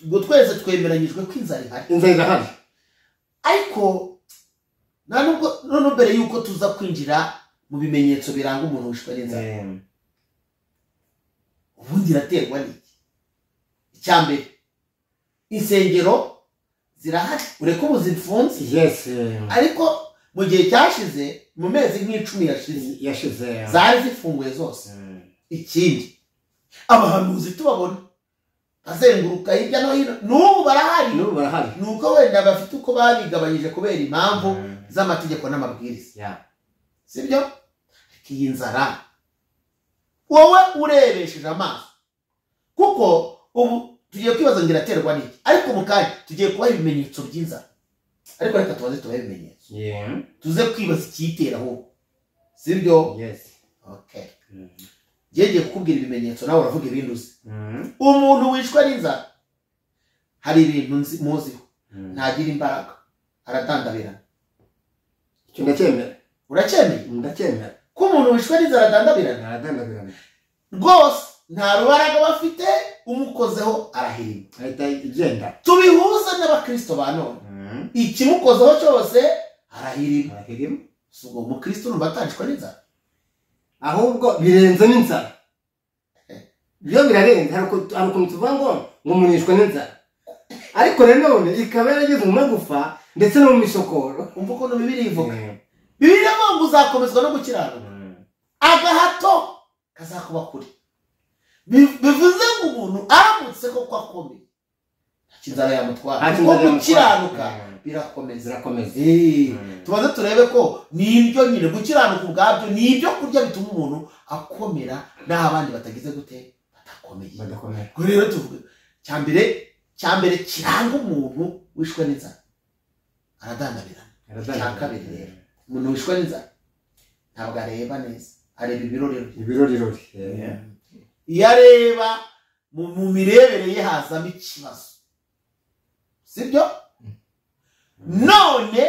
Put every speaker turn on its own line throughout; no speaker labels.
Ubwo twese twemeranyijwe ko inzara ihari.
Inzara irahari.
Ariko nubwo none mbere yuko tuza kwinjira mu bimenyetso biranga umuntu wishwe n'inzara, ubundi iraterwa n'iki? Icya mbere, insengero zirahari, ureke ubu zifunze.
Yes.
Ariko mu gihe cyashize, mu mezi nk'icumi yashize, zari zifunguye zose. Ikindi, abahanuzi tubabona bazenguruka hirya no hino, n'ubu barahari. Nuko wenda bafite uko babigabanyije kubera impamvu z'amategeko n'amabwiriza. Sibyo? Iyi nzara wowe urebesheje amaso, kuko ubu tugiye kwibaza ngo iraterwa n'iki, ariko mu kanya tugiye kubaha ibimenyetso by'inzara. Ariko reka tubaze tubahe ibimenyetso, tuze kwibaza ikiyitera ahubwo. Sibyo?
Yes.
Okay. Ngiye kukubwira ibimenyetso nawe uravuga ibindi uzi. Umuntu wishwe n'inzara hari ibintu muziho, ntagira imbaraga, aradandabirana.
Icyo ndacyemera.
Uracyemeye?
Ndacyemera.
Ko umuntu wishwe n'inzara adandabirana?
Aradandabirana
rwose, nta rubaraga bafite, umukozeho arahirima,
ahita igenda.
Tubihuze n'abakristo ba none, ikimukozeho cyose arahirima. Si ubwo umukristo urumva atangishwa n'inzara?
Ahubwo birenze n'inzara. Byo birarenze. Hari ukuntu tuvuga ngo umuntu yishwe n'inzara, ariko nanone ikaba yarageze mu magufa ndetse no mu misokoro.
Umva ukuntu Bibiliya ivuga. Bibiliya ivuga ngo uzakomezwa no gukiranuka, agahato kazakuba kure. Bivuze ngo umuntu aramutse koko akomeye, nta inzara yamutwara, kuko gukiranuka birakomeza. Tubanze turebe ko nibyo nyine gukiranuka ubwabyo ni ibyo kurya bituma umuntu akomera, n'aho abandi batagize gute, badakomeye. Ubwo rero tuvuge cya mbere kiranga umuntu wishwe n'inzara, aradandabirana. Icya kabiri rero, umuntu wishwe n'inzara ntabwo areba neza, areba ibirorero.
Ibirorero.
Iyo areba mu mirebere ye hazamo ikibazo. Sibyo? None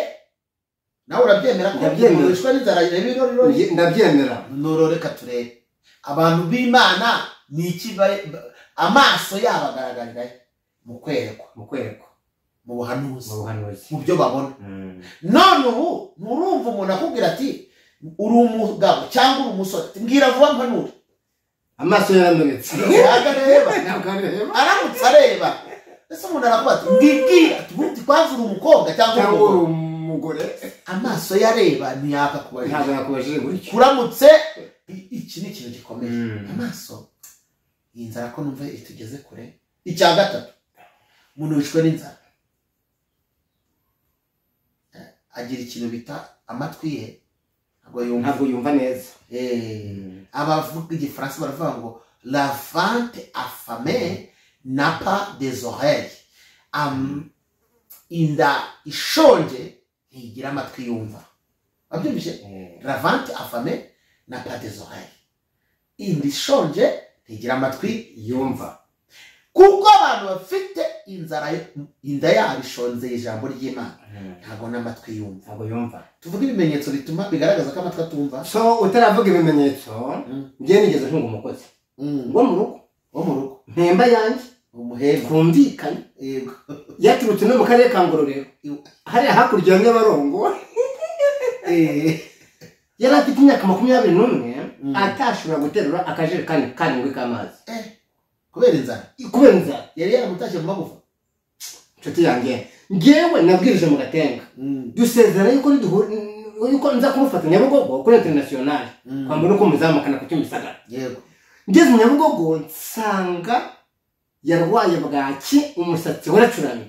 nawe urabyemera ko umuntu wishwe n'inzara areba ibirorero?
Ndabyemera.
None reka turebe abantu b'Imana ni iki amaso yabo agaragarira mu kwerekwa, mu buhanuzi, mu byo babona. None ubu nturumva umuntu akubwira ati uri umugabo cyangwa uri umusore, mbwira vuba mpanure.
Amaso yaramenetse.
Ntabwo aramutse areba. Ese umuntu arakuba ati mbwira, ati kwanza uri umukobwa cyangwa
uri umugore?
Amaso yareba ntiyakakubajije.
Ntabwo yakubajije gutyo.
Kuramutse iki ni ikintu gikomeye. Amaso iyi nzara ko numva itugeze kure. Icya gatatu, umuntu wishwe n'inzara agira ikintu bita amatwi ye
ntabwo yumva neza.
Abavuga igifaransa baravuga ngo la vente affamée n'a pas des oreilles. Inda ishonje ntigira amatwi yumva. Wabyumvise? La vente affamée n'a pas des oreilles. Inda ishonje ntigira amatwi
yumva.
Kuko abantu bafite inzara, inda yabo ishonze ijambo ry'Imana, ntabwo n'amatwi yumva.
Ntabwo yumva.
Tuvuge ibimenyetso bituma bigaragaza ko amatwi atumva.
So utaravuga ibimenyetso, ngiye nigeze ntunga umukozi wo mu rugo, mpemba yanjye,
umuhemba
twumvikane.
Yego.
Yaturutse no mu karere ka Ngororero, hariya hakurya ya Nyabarongo. Yari afite imyaka 21, atashobora guterura akajerekani karindwi k'amazi.
Kubera inzara.
Kubera inzara.
Yari yaramutashye mu magufa.
Nshuti yanjye, ngewe nabwirije mu Gatenga, dusezerana yuko yuko nza kumufata Nyabugogo kuri International, kwambura uko muzamukana ku Kimisagara.
Yego.
Ngeze Nyabugogo nsanga yarwaye bwaki, umusatsi waracuramye.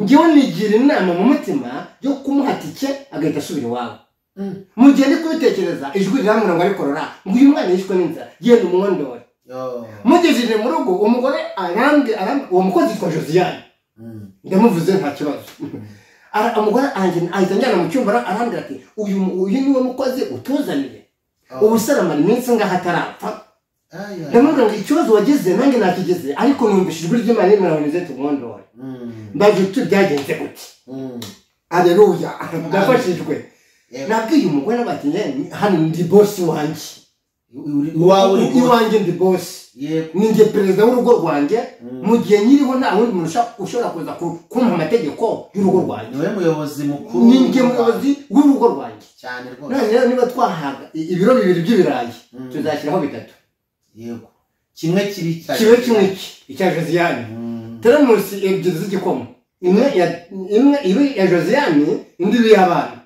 Ngewe nigira inama mu mutima yo kumuha tike agahita asubira iwabo. Mu gihe ndi kubitekereza, ijwi rirambwira ngo ariko rora, ngo uyu mwana yishwe n'inzara, genda umwondore. Mugejeje mu rugo, umugore arambwe, uwo mukozi yitwa Josiane. Ndamuvuze nta kibazo. Umugore ahita anjyana mu cyumba, arambwira ati uyu niwe mukozi utuzaniye. Ubu se aramara iminsi ngaho atarapfa. Ndamubwira ngo ikibazo wagize nanjye nakigeze, ariko numvise ijwi ry'Imana rimwe ngo nize tumwondore. Mbaje uti byagenze gute? Haleluya, ndafashijwe. Nabwiye umugore bati hano ndi boss wanjye. Iwanjye ndi boss, ninjye perezida w'urugo rwanjye. Mu gihe nyiriho nta wundi muntu ushobora kuza kumpa amategeko y'urugo rwanjye.
Niwe muyobozi mukuru,
ninjye muyobozi w'urugo rwanjye
cyane rwose.
None rero niba twahaga ibiro 2 by'ibirayi, tuzashyiraho 3.
Yego, kimwe kibi
kibe kimwe icya Josiane, teremusi 2 z'igikoma, imwe ibe ya Josiane, indi ibe y'abana,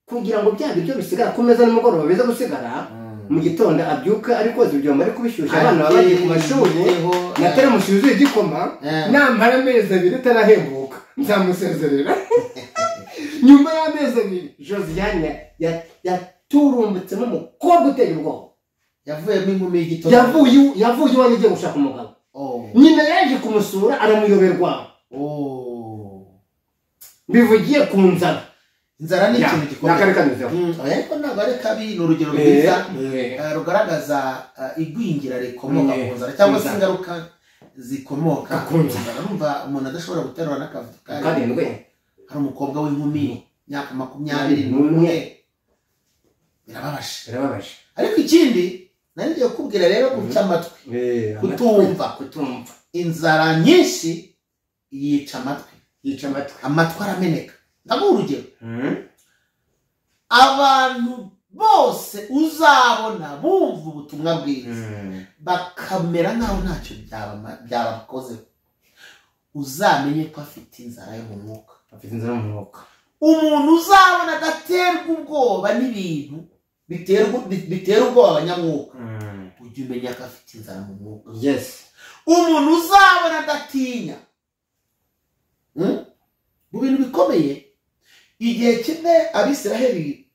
kugira ngo bya biryo bisigara ku meza nimugoroba bize gusigara mu gitondo abyuka ari koza ibyombo ari kubishyushya, abana baba bagiye ku mashuri na teremusi yuzuye igikoma. Namara amezi 2 itarahembuka nzamusezerera. Nyuma y'amezi 2 Josiane yaturumbutsemo umukobwa uteye ubwoba,
yavuyemo inkumi y'igitondo,
yavuye iwanjye agiye gushaka umugabo. Nyina yaje kumusura aramuyoberwa. Bivugiye ku nzara.
Inzara ni ikintu gikomeye. Ariko ntabwo ari kabi, ni urugero rwiza rugaragaza igwingira rikomoka ku nzara cyangwa se ingaruka zikomoka ku nzara. Urumva umuntu adashobora guterura n'akavuyo
karindwi.
Hari umukobwa w'inkumi imyaka 21, birababaje,
birababaje.
Ariko ikindi nari ngiye kukubwira rero, guca amatwi, kutumva. Inzara nyinshi yica amatwi, amatwi arameneka. Ndaguha urugero, abantu bose uzabona bumva ubutumwa bwiza bakamera nkaho ntacyo byabakozeho, uzamenye ko afite inzara yo mu mwuka.
Afite inzara mu mwuka.
Umuntu uzabona adaterwa ubwoba n'ibintu bitera ubwoba abanyamwuka, ujye umenya ko afite inzara mu mwuka.
Yes.
Umuntu uzabona adatinya mu bintu bikomeye. Igihe kimwe Abisiraheli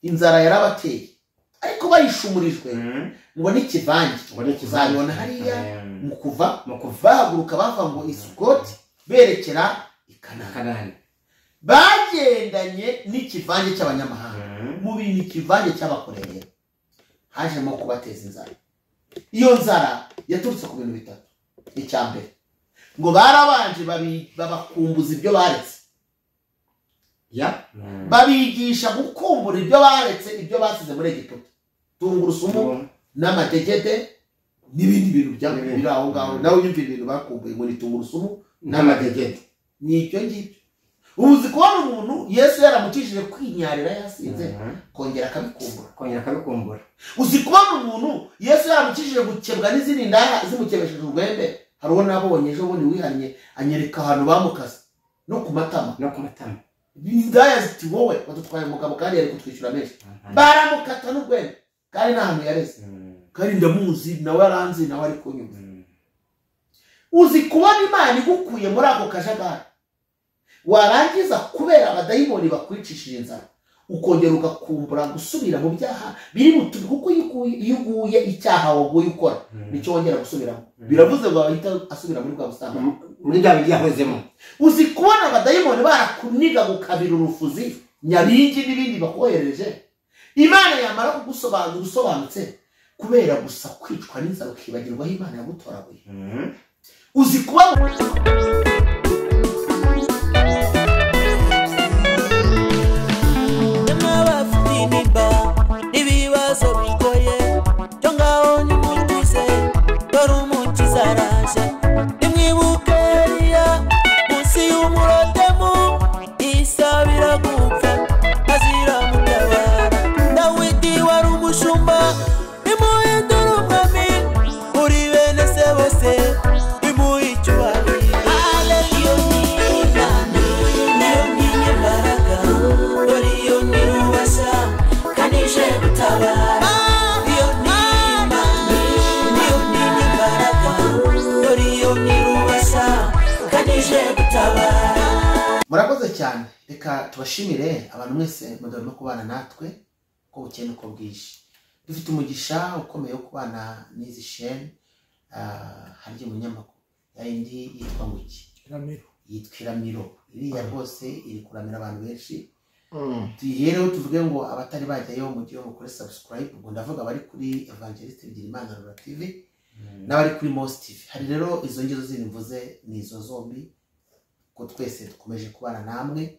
inzara yarabateye, ariko bayishumurijwe ngo n'ikivange. Uzabibona hariya mu kuva bahaguruka bava ngo Isukoti berekera i Kanani, bagendanye n'ikivange cy'abanyamahanga. Mu bintu ikivange cy'abakoreye hajemo kubateza inzara. Iyo nzara yaturutse ku bintu 3. Icya mbere, ngo barabanje babakumbuza ibyo baretse, babigisha gukumbura ibyo baretse, ibyo basize muri Egiputa, tungurusumu n'amadegede n'ibindi bintu biri aho ngaho. Nawe unyumva ibintu bakumbuye ngo ni tungurusumu
n'amadegede,
ni ibyo ngibyo. Uzi kubona umuntu Yesu yaramukijije kwinyarira yasinze, kongera akabikumbura. Uzi kubona umuntu Yesu yaramukijije gukebwa n'izindi ndaya zimukebesheje urwembe. Hari uwo nabonye ejo bundi wihannye anyereka ahantu bamukase no ku matama. Indaya ziti wowe badutwaye umugabo kandi yari kutwishyura menshi, baramukata n'urwembe kandi nta hantu yareze, kandi ndamuzi nawe aranzi nawe ari kunyumva. Uzi kubona Imana igukuye muri ako kajagari, warangiza kubera abadayimoni bakwicishije inzara ukongera ugakumbura gusubira mu byaha biri butubi, kuko iyo uguye icyaha waguye ukora nicyo wongera gusubiramo. Biravuze ngo ahita asubira muri bwa busambanyi,
muri bya bindi yahozemo.
Uzi kubona abadayimoni barakuniga gukabira urufuzi nyabingi n'ibindi bakohereje, Imana yamara kugusobanura usobanutse kubera gusa kwicwa n'inzara ukibagirwa aho Imana yagutoraguye. Uzi kuba Murakoze cyane, reka tubashimire abantu mwese mudahwema kubana natwe ko bukeye uko bwije. Dufite umugisha ukomeye wo kubana n'izi shene. Harya umunyamakuru yindi yitwa nguki, yitwa Iramiro, iriya rwose iri kuramira abantu benshi. Tuyihereho tuvuge ngo abatari bajyayo mu gihe mukore subscribe, ubwo ndavuga abari kuri Evangeliste Bigirimana Rura TV n'abari kuri Most TV. Hari rero izo ngezo zindi mvuze ni izo zombi, ko twese dukomeje kubana namwe,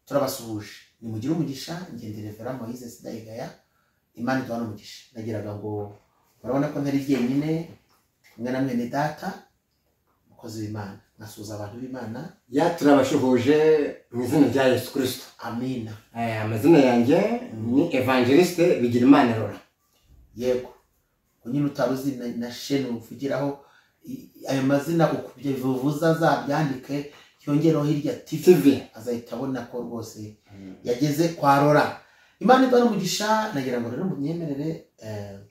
turabasuhuje. Nimugire umugisha. Ngendere Vera Moise Sidayigaya, Imana iduhane umugisha. Nagiraga ngo urabona ko ntari jyenyine, kumwe na mwene data umukozi w'Imana. Nkasuhuza abantu b'Imana.
Ya, turabashuhuje mu izina rya Yesu Kristo.
Amina.
Amazina yanjye ni Evangeliste Bigirimana Rora.
Yego, nyine utaruzi na shene uvugiraho ayo mazina ukubye vuvuza azabyandike yongereho hirya TV, azahita abona ko rwose yageze kwa Rora. Imana iduhane umugisha. Nagira ngo rero munyemerere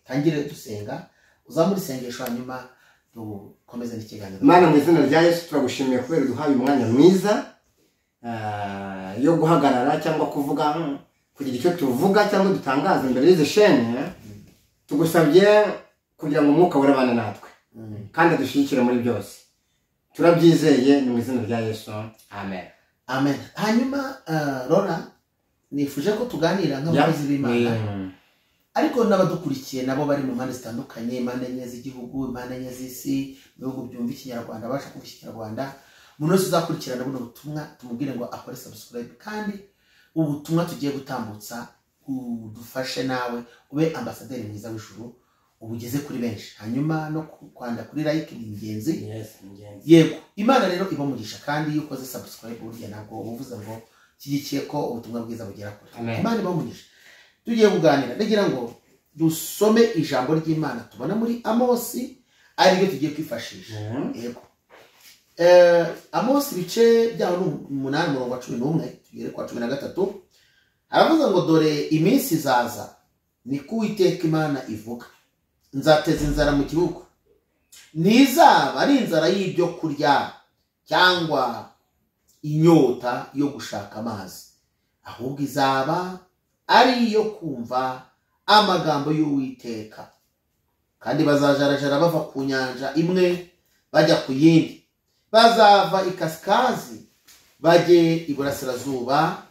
tangire dusenga, uzamure isengesho hanyuma dukomeze n'ikiganiro.
Mana, mu izina rya Yesu turagushimiye kubera uduhaye umwanya mwiza yo guhagarara cyangwa kuvuga, kugira icyo tuvuga cyangwa dutangaza imbere y'izi shene. Tugusabye kugira ngo umwuka wera natwe kandi adushyigikire muri byose. Turabyizeye ni mu izina rya Yesu, amen.
Amen. Hanyuma Rora, nifuje ko tuganira nk'abakozi b'Imana, ariko n'abadukurikiye nabo bari mu mpande zitandukanye, impande enye z'igihugu, impande enye z'isi, mu bihugu byumva Ikinyarwanda, abasha kumva Ikinyarwanda. Umuntu wese uzakurikirana buno butumwa tumubwire ngo akore subscribe, kandi ubutumwa tugiye gutambutsa udufashe nawe ube ambasaderi mwiza w'ijuru, ubugeze kuri benshi. Hanyuma no kwanda kuri like ni ingenzi. Yego, Imana rero ibamugisha, kandi iyo ukoze subscribe burya ntabwo ubuvuze ngo shyigikiye ko ubutumwa bwiza bugera kure. Imana ibamugisha. Tugiye kuganira, ndagira ngo dusome ijambo ry'Imana tubona muri Amosi, ariryo tugiye kwifashisha. Yego, Amosi ibice byaho 8 umurongo wa 11 tugere kwa 13, aravuze ngo dore iminsi izaza, niko Uwiteka Imana ivuga, nzateza inzara mu gihugu, ntizaba ari inzara y'ibyo kurya cyangwa inyota yo gushaka amazi, ahubwo izaba ari iyo kumva amagambo y'Uwiteka. Kandi bazajarajara bava ku nyanja imwe bajya ku yindi, bazava ikasikazi bajye iburasirazuba,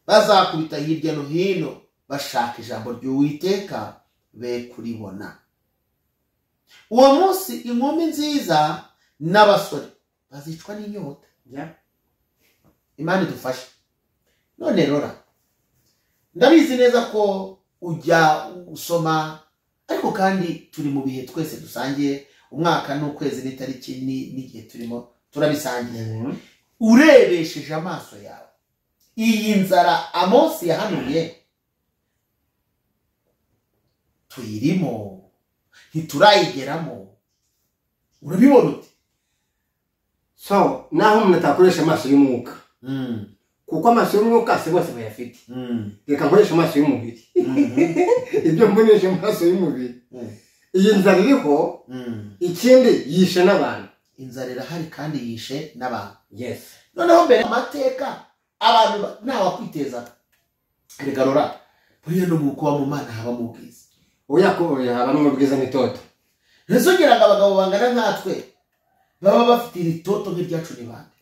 bazakubita hirya no hino bashaka ijambo ry'Uwiteka be kuribona. Uwo munsi inkumi nziza n'abasore bazicwa n'inyota. Imana idufashe. None Rora, ndabizi neza ko ujya usoma, ariko kandi turi mu bihe twese dusangiye, umwaka n'ukwezi n'itariki n'igihe turimo turabisangiye. Urebesheje amaso yawe iyi nzara Amosi yahanuye tuyirimo, ntiturayigeramo, urabibona ute?
So naho umuntu atakoresha amaso y'umwuka, kuko amaso y'umwuka si bose bayafite, reka nkoresha amaso y'umubiri. Ibyo mbonesha amaso y'umubiri, iyi nzara iriho, ikindi yishe n'abantu.
Inzara irahari kandi yishe n'abantu.
Yes.
Noneho mbere amateka abantu ntawakwiteza. Reka Rora, buriya no mu kuba mu Mana haba mu bwiza.
Oya, ko haba mu bwiza n'itoto.
Ntizongera ngo abagabo bangana nkatwe baba bafite iri toto nk'iryacu ni bande?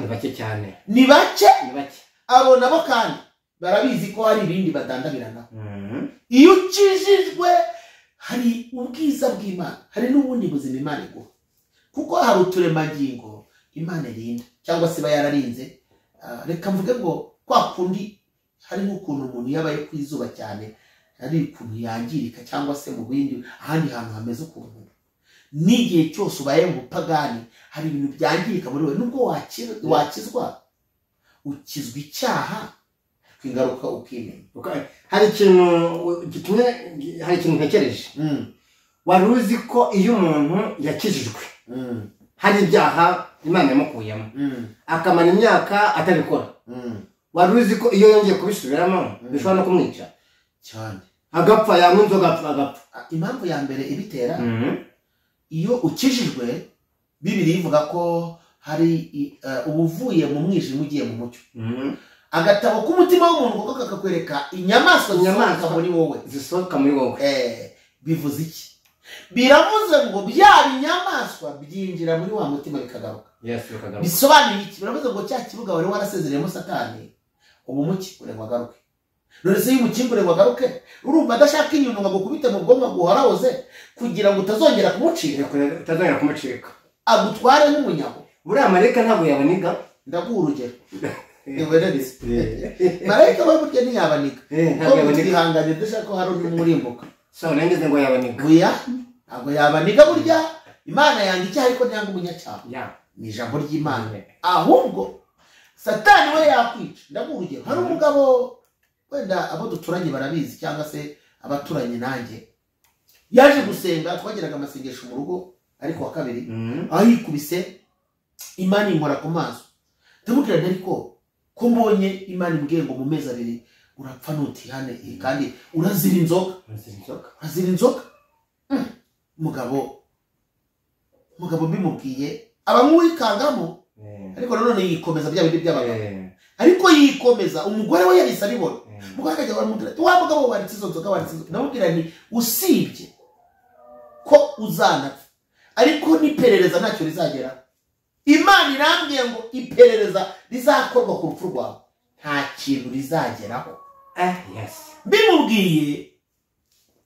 Ni bake cyane.
Ni bake?
Ni bake.
Abo nabo kandi barabizi ko hari ibindi badandabirana. Iyo ukijijwe hari ubwiza bw'Imana, hari n'ubundi buzima Imana iguha. Kuko hari uturemangingo Imana irinda cyangwa se iba yararinze. Reka mvuge ngo kwa kundi hari nk'ukuntu umuntu yabaye ku izuba cyane, hari ukuntu yangirika cyangwa se mu bindi ahandi hantu hameze ukuntu. N'igihe cyose ubaye mu bupagani hari ibintu byangirika muri wowe, nubwo wakizwa ukizwa icyaha ingaruka ukimenya.
Hari ikintu gitumye, hari ikintu ntekereje. Wari uzi ko iyo umuntu yakijijwe hari ibyaha Imana yamukuyemo, akamara imyaka atabikora, wari uzi ko iyo yongeye kubisubiramo bishobora no kumwica
cyane,
agapfa, yanywa inzoga agapfa.
Impamvu ya mbere ibitera, iyo ukijijwe Bibiliya ivuga ko hari ubuvuye mu mwijima ugiye mu mucyo. Agatabo k'umutima w'umuntu kuko kakakwereka inyamaswa zisohoka muri wowe,
zisohoka muri wowe.
Bivuze iki? Biravuze ngo bya binyamaswa byinjira muri wa mutima bikagaruka.
Yes, bikagaruka.
Bisobanuye iki? Biravuze ngo cya kibuga wari warasezereyemo Satani ubu mukikure ngo agaruke. None se iyo umukingure ngo agaruke, urumva adashaka inyundo ngo agukubite mu bwonko guhorahoze kugira ngo utazongera kumucika,
utazongera kumucika,
agutware nk'umunyago.
Buriya Marayika ntabwo yabaniga.
Ndaguha urugero. Marayika we burya ntiyabaniga. Kuko twihanganye dushaka ko hari undi murimbuka.
So nangeze ngo yabaniga.
Oya, ntabwo yabaniga burya. Imana yanga icyaha ariko ntiyanga umunyacyaha. Ni ijambo ry'Imana. Ahubwo Satani we yakwica. Ndaguha urugero. Hari umugabo wenda abo duturanye barabizi cyangwa se abaturanye nanjye. Yaje gusenga, twageraga amasengesho mu rugo ariko wa kabiri, aho yikubise Imana inkora ku maso. Ndamubwira nti ariko ko mbonye Imana imbwiye ngo mu mezi abiri urapfa nutihane kandi urazira inzoga. Urazira inzoga. Umugabo mbimubwiye aba nk'uwikangamo, ariko nanone yikomeza bya bindi by'abagabo. Ariko yikomeza umugore we yahise abibona. Umugore akajya baramubwira ati wa mugabo waritse izo nzoga, waritse inzoga. Ndamubwira nti usibye ko uzanapfa ariko n'iperereza ntacyo rizageraho. Imana irambwiye ngo iperereza rizakorwa ku rupfu rwawe nta kintu rizageraho. Bimubwiye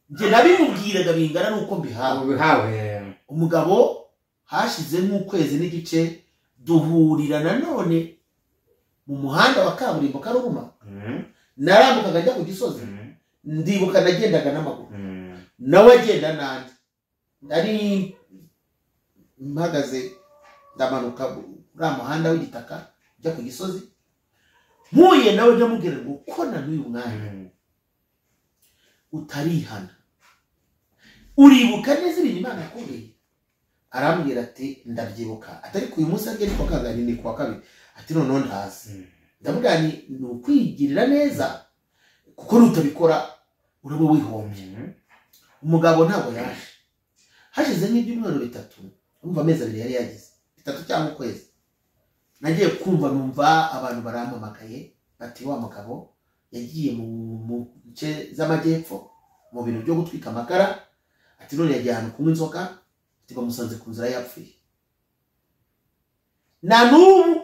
njye nabimubwiraga bingana n'uko mbihawe. Umugabo hashize nk'ukwezi n'igice duhurira nanone mu muhanda wa kaburimbo Karuruma. Narambukaga njya ku Gisozi, ndibuka nagendaga n'amaguru, nawe agenda nanjye. Nari mpagaze ndamanuka uriya muhanda w'igitaka njya ku Gisozi, mpuye nawe ndamubwira ngo ko na n'uyu mwanya utarihana, uribuka neza ibintu Imana yakubwiye? Arambwira ati ndabyibuka, atari ku uyu munsi ariko ni kuwa kabiri, ni kuwa kabiri. Ati noneho ndazi. Ndamubwira nti ni ukwigirira neza kuko nutabikora uraba wihombye. Umugabo ntabwo yaje. Hashize nk'ibyumweru bitatu, urumva amezi abiri yari yagize, bitatu cyangwa ukwezi. Nagiye kumva numva abantu barampamagaye bati wa mugabo yagiye mu nce z'amajyepfo mu bintu byo gutwika amakara, ati none yagiye ahantu kunywa inzoga, ati bamusanze ku nzira yapfuye. Na n'ubu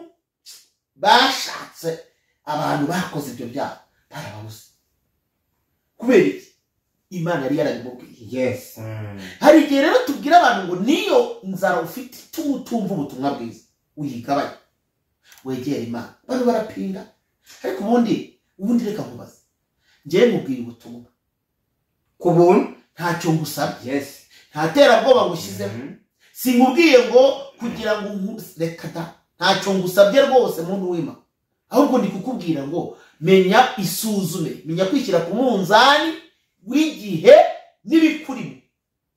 bashatse abantu bakoze ibyo byaha barababuze. Kubera iki? Imana yari yarabimubwiye. Hari igihe rero tubwira abantu ngo niyo nzara ufite utumva ubutumwa bwiza uyigabanye, wegere Imana. Bano barapinga. Ariko ubundi reka nkubaze, njyewe nkubwiye ubutumwa
ku buntu,
ntacyo ngusabye, nta terabwoba ngushyizemo, sinkubwiye ngo kugira ngo reka da, ntacyo ngusabye rwose muntu w'Imana. Ahubwo ndi kukubwira ngo menya isuzume, menya kwishyira ku munzani w'igihe n'ibikurimo,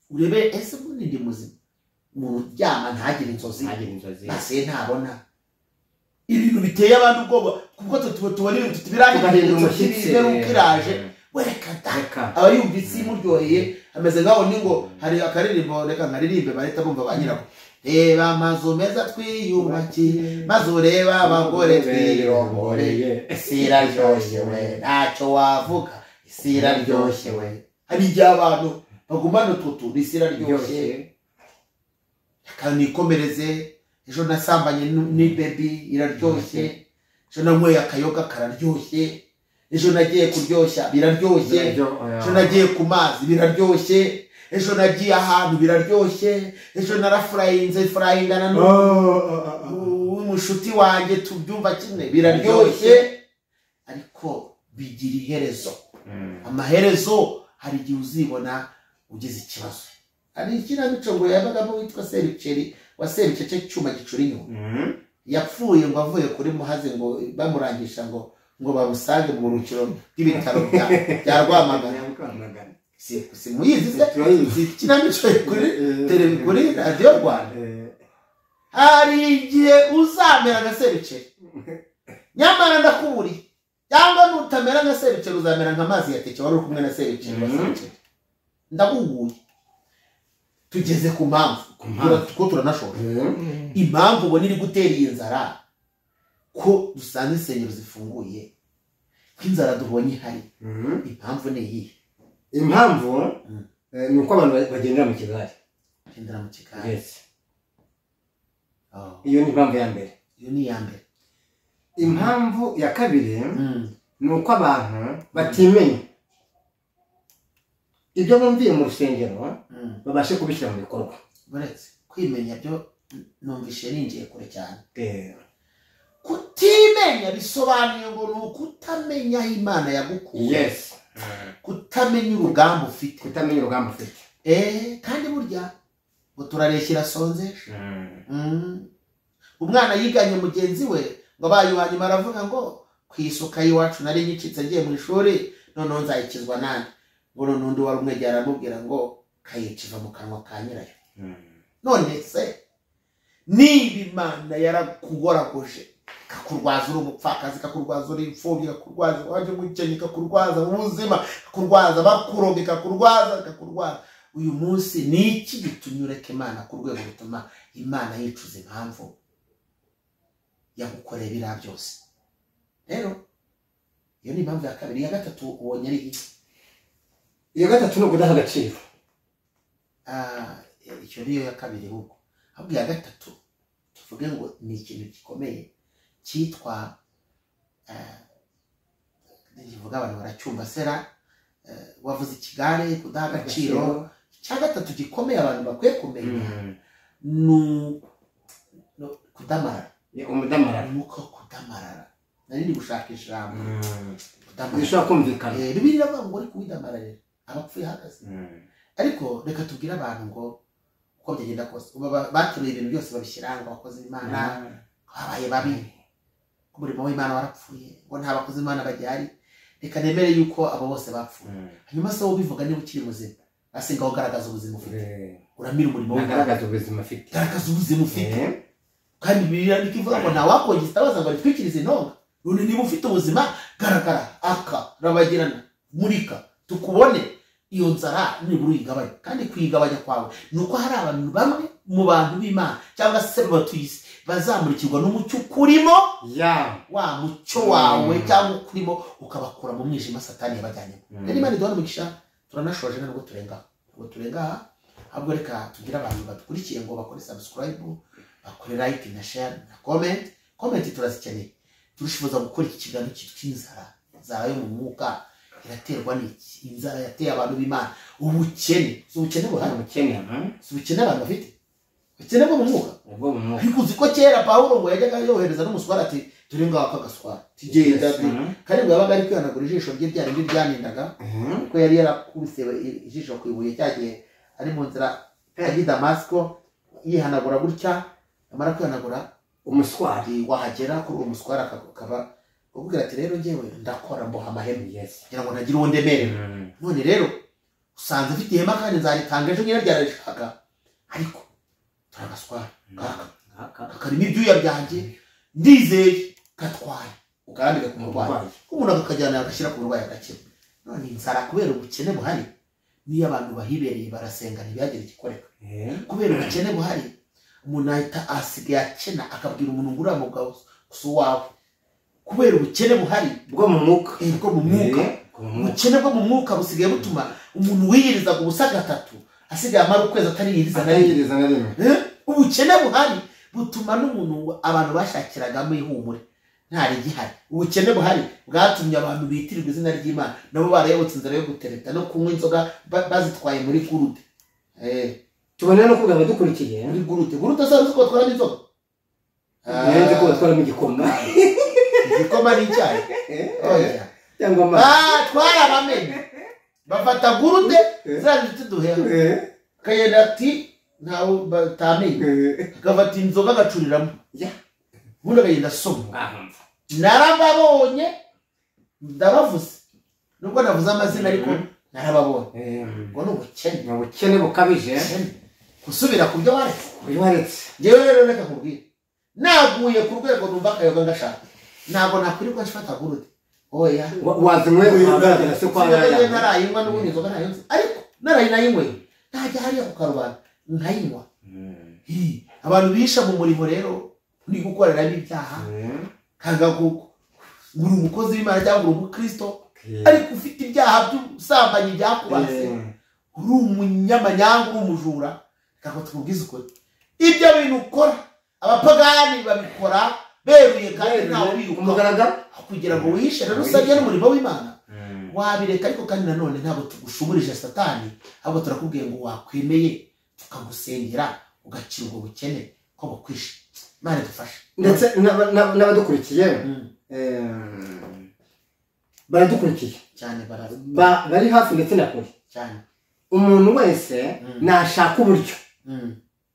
urebe ese ubundi ndi muzima. Umuntu uryama ntagire inzozi, base ntabona ibintu biteye abantu ubwoba, kuko tubona ibintu tutibirangije, wereka da. Aba yumva isi imuryoheye, ameze nkaho ni ngo hari akaririmbo reka nkaririmbe bahita bumva ba nyirako. Reba amazu meza twiyubakiye, maze ureba abagore twirongoreye, isi iraryoshye we, ntacyo wavuga, isi iraryoshye we. Hari igihe abantu bagumana utwo tuntu, isi iraryoshye, reka nikomereze, ejo nasambanye ni baby iraryoshye, ejo nanyweye akayoga kararyoshye, ejo nagiye kuryoshya biraryoshye, ejo nagiye ku mazi biraryoshye, ejo nagiye ahantu biraryoshye, ejo narafurayinze furayingana n'umushuti wanjye tubyumva kimwe biraryoshye. Ariko bigira iherezo. Amaherezo hari igihe uzibona ugize ikibazo. Hari ikinamico ngo yabagamo witwa Sericeri wa Sericece cyuma gicura inyuma. Yapfuye ngo avuye kuri Muhazi ngo bamurangisha ngo bamusange mu buruhukiro bw'ibitaro bya Rwamagana. Si muyizi se? Ikinamico kuri televiziyo kuri radiyo Rwanda. Hari igihe uzamera nka Sericeri, nyamara ndakuburiye, cyangwa nutamera nka Sericeri uzamera nka mazi ya teke wari uri kumwe na Sericeri wa Sericeri. Ndaguhuye. Tugeze ku mpamvu kuko turanashobora. Impamvu ubona iri gutera iyi nzara, ko dusanga insengero zifunguye, ko inzara dubonye ihari, impamvu ni iyihe?
Impamvu ni uko abantu bagendera mu kigare.
Bagendera mu kigare.
Iyo ni impamvu ya mbere.
Iyo ni iya mbere.
Impamvu ya kabiri ni uko abantu batimenya ibyo bumviye mu rusengero babashe kubishyira mu bikorwa. Uretse
kwimenya byo numvishe ninjiye kure cyane. Kutimenya Gusenya bisobanuye ngo ni ukutamenya aho Imana yagukuye.
Yes.
Kutamenya urugamba ufite.
Kutamenya urugamba ufite.
Kandi burya ngo turareshyira sonzesha. Umwana yiganye mugenzi we ngo abaye uwa nyuma aravuga ngo ku isuka y'iwacu nari nyicitse ngiye mu ishuri, noneho nzayikizwa nande. Ngo none undi wari umwegera aramubwira ngo kayica iva mu kanwa ka nyirayo. None se niba Imana yarakugoragoje, ikakurwaza uri umupfakazi, ikakurwaza uri imfubyi, ikakurwaza waje umukennyi, ikakurwaza mu buzima, ikakurwaza bakuroga, ikakurwaza, uyu munsi ni iki gitumye ureka Imana ku rwego rutuma Imana yicuza impamvu yagukoreye biriya byose? Rero iyo ni impamvu ya kabiri. Iya gatatu ubonye ari iki?
Iya gatatu ni ukudaha agaciro.
Icyo niyo ya kabiri ahubwo. Ahubwo iya gatatu tuvuge ngo ni ikintu gikomeye cyitwa, ntivuga abantu baracyumva sera, wavuze ikigare, kudaha agaciro. Icya gatatu gikomeye abantu bakwiye kumenya ni kudamarara.
Umudamarara.
Umwuka wo kudamarara. Nari ndi gushaka ijambo.
Kudamarara. Bishobora kumvikana.
Bibiliya iravuga ngo uri kuwidamararira abapfuye ahagaze. Ariko reka tubwire abantu ngo uko byagenda kose bateruye ibintu byose babishyira ngo abakozi b'Imana babaye babi, umurimo w'Imana warapfuye, ngo nta bakozi b'Imana bagihari. Reka nemere yuko abo bose bapfuye. Hanyuma se wowe ubivuga niba ukiri muzima, ase ngaho garagaza ubuzima ufite. Uramira umurimo w'Imana.
Garagaza ubuzima ufite.
Garagaza ubuzima ufite. Kandi Bibiliya ikivuga ngo nta wakongeza itabaza ngo ritwikirize intonga. None niba ufite ubuzima, garagara, aka, rabagirana, murika, tukubone. Iyo nzara nibura uyigabanya. Kandi kuyigabanya kwawe ni uko hari abantu bamwe mu bantu b'Imana cyangwa se batuye isi bazamurikirwa n'umucyo ukurimo, wa mucyo wawe cyangwa ukurimo, ukabakura mu mwijima Satani yabajyanyemo. Rero Imana iduha umugisha, turanashoje nubwo turenga. Nubwo turenga, ahubwo reka tugire abantu badukurikiye ngo bakore subscribe, bakore like na share na comment. Comment turazikeneye. Turushifuza gukora iki kiganiro cyitwa inzara. Inzara yo mu mwuka iraterwa n'iki? Inzara yateye abantu b'Imana, ubukene. Si ubukene buhari, si ubukene abantu bafite, ubukene bwo mu mwuka. Ariko uzi ko kera Pawulo ngo yajyaga yohereza n'umuswara ati turi ngaho akagaswara tugenda, kandi ngo yabaga ari kwihanagura ijisho rye rya rindi ryanindaga, kuko yari yarakubise ijisho ku ibuye cya gihe ari mu nzira ajya i Damasiko, yihanagura gutya, amara kwihanagura
umuswari
wahagera kuri uwo muswara akaba ukubwira ati rero njyewe ndakora mboha amahema kugira ngo ntagire uwo ndemerera. None rero usanze mfite ihema kandi nzaritanga ejo nyiraryararishaka, ariko turagaswara ngaka kakarimo ibyuya byanjye, ndizeye gatwaye, ukarambika ku murwayi, umuntu akakajyana agashyira ku murwayi agakira. None inzara kubera ubukene buhari, niyo abantu bahibereye barasenga ntibagire igikoreka. Kubera ubukene buhari, umuntu ahita asigaye akena akabwira umuntu ngo uriya mugabo si uwawe. Kubera ubukene buhari
bwo mu mwuka,
ubukene bwo mu mwuka busigaye butuma umuntu wiyirizaga ubusa gatatu asigaye amara ukwezi atariyiriza na rimwe. Ubukene buhari butuma n'umuntu abantu bashakiragamo ihumure ntari gihari. Ubukene buhari bwatumye abantu bitirirwa izina ry'Imana nabo barayobotse inzira yo gutereta no kunywa inzoga bazitwaye muri gurude.
Tubone no kuvuga abadukurikiye
muri gurude. Gurude se uzi ko batwara n'inzoga?
Nzi ko batwaramo igikoma.
Igikoma n'icyayi. Oya.
Cyangwa amazi.
Twarabamenye. Bafata gurude ziriya duhera. Kagenda ati ntawe batamenye. Agafata inzoga agacuriramo. Ubundi akagenda asoma. Narababonye, ndabavuze. Nubwo navuze amazina ariko narababonye. Ngo ni ubukene.
Ni ubukene bukabije.
Gusubira ku byo waretse. Njyewe rero reka nkubwire. Naguye ku rwego numva akayoga ngashaka. Ntabwo nakwirirwa mfata gurude. Oya.
Wazinywe uyigaragara se kwa
yaya. Narayinywa n'ubundi inzoga ntayo nzi. Ariko narayinayinyweye. Ntajya hariya ku karubanda nkayinywa. Abantu bisha mu murimo rero ni gukorera n'ibyaha. Kanga kuko uri umukozi w'Imana cyangwa uri umukristo ariko ufite ibyaha by'ubusambanyi byakubase, uri umunyamanyanga, uri umujura. Reka tukubwize ukuri, ibyo bintu ukora abapagani babikora beruye kandi ntawe biruka kugira ngo wihishe. Rero usabye n'umurimo w'Imana wabireka, ariko kandi nanone ntabwo tugushuburije Satani, ahubwo turakubwiye ngo wakwemeye tukagusengera ugakira ubwo bukene ko bukwishe. Imana idufashe.
Ndetse n'abadukurikiye Baradukurikiye
cyane,
bari hafi ndetse na kure
cyane.
Umuntu wese nashaka uburyo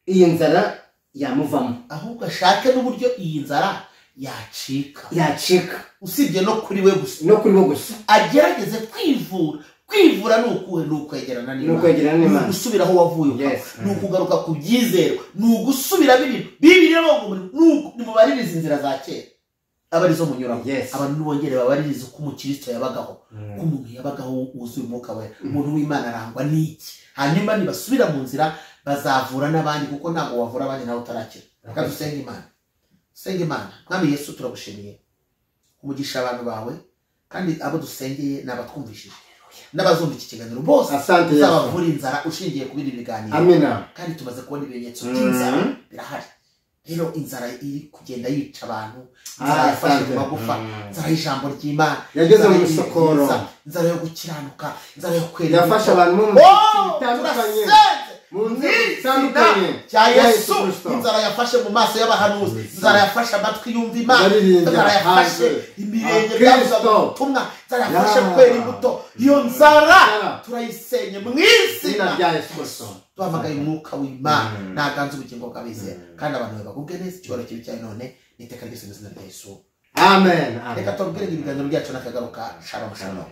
iyi nzara yamuvamo,
ahubwo ashake n'uburyo iyi nzara yacika, usibye no kuri we gusa, agerageze kwivura. Kwivura ni ukuhe? Ni ukwegerana n'Imana, ni ugusubira aho wavuye, ni ukugaruka ku byizero, ni ugusubira ibintu Bibiliya nimubaririze inzira za kera aba arizo munyuramo. Abantu nibongere babaririze uko umukristo yabagaho, uko umuntu yabagaho wuzuye umwuka wera, umuntu w'Imana arangwa n'iki. Hanyuma nibasubira mu nzira bazavura n'abandi, kuko ntabwo wavura abandi nawe utarakira. Reka dusenge Imana. Dusenge Imana. Mwami Yesu, turagushimiye umugisha abantu bawe, kandi abo dusengeye n'abatwumvishije n'abazumva iki kiganiro bose, uzabavura inzara ushingiye ku bindi biganiro.
Amina.
Kandi tumaze kubona ibimenyetso by'inzara birahari. Rero inzara iri kugenda yica abantu, inzara yafashe mu magufa, inzara y'ijambo ry'Imana
yageze mu isokoro,
inzara yo gukiranuka, inzara yo kwera,
yafashe abantu mu bitandukanye, mu nzego zitandukanye
cya Yesu. Inzara yafashe mu maso y'abahanuzi, inzara yafashe amatwi yumva Imana, inzara yafashe imirenge byabuzaga ubutumwa, inzara yafashe kwera imbuto. Iyo nzara turayisenye mu izina
rya Yesu.
Duhamagaye umwuka w'Imana naganze ubugingo bw'abizera, kandi abantu bagubwe neza icyubahiro kibi cyayo none n'iteka ryose mu izina rya Yesu.
Amen.
Reka tubabwire ibiganiro byacu n'akagaruka. Shalom, shalom.